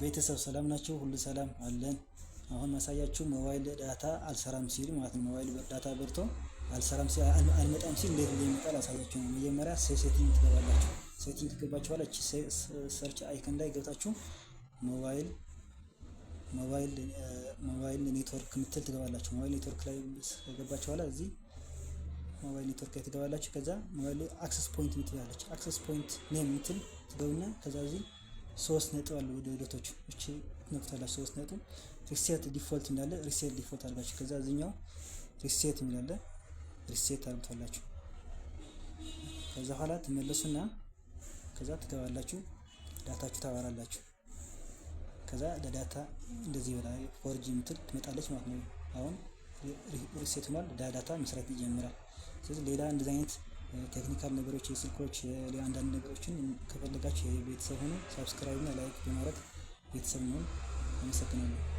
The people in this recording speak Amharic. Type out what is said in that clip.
ቤተሰብ ሰላም ናቸው? ሁሉ ሰላም አለን። አሁን ማሳያችሁ mobile data አልሰራም ሲል ማለት ነው። Mobile data በርቶ አልሰራም ሲል፣ አልመጣም ሲል እንዴት እንደሚመጣ ላሳያችሁ ነው። መጀመሪያ setting ትገባላችሁ። Setting ከገባችሁ በኋላ እቺ search icon ላይ ገብታችሁ mobile network ምትል ትገባላችሁ። Mobile network ላይ ከገባችሁ በኋላ እዚህ mobile network ላይ ትገባላችሁ። ከዛ mobile access point ምትል አለች። Access point name ምትል ትገቡና ከዛ እዚህ ሶስት ነጥብ አሉ፣ ወደ dot ኦች እቺ ነክታላችሁ። ሶስት ነጥብ reset default እንዳለ reset default አድርጋችሁ ከዛ እዚህኛው reset የሚል አለ፣ reset አድርጉታላችሁ። ከዛ በኋላ ትመለሱና ከዛ ትገባላችሁ፣ data ችሁ ታበራላችሁ። ከዛ ለ data እንደዚህ በላ 4G የምትል ትመጣለች ማለት ነው። አሁን reset ሆኗል፣ data መስራት ይጀምራል። ስለዚህ ሌላ እንደዚህ አይነት technical ነገሮች፣ የስልኮች አንዳንድ ነገሮችን ከፈለጋችሁ የቤተሰብ ሆኑ subscribe እና like በማድረግ ቤተሰብ መሆን። አመሰግናለሁ።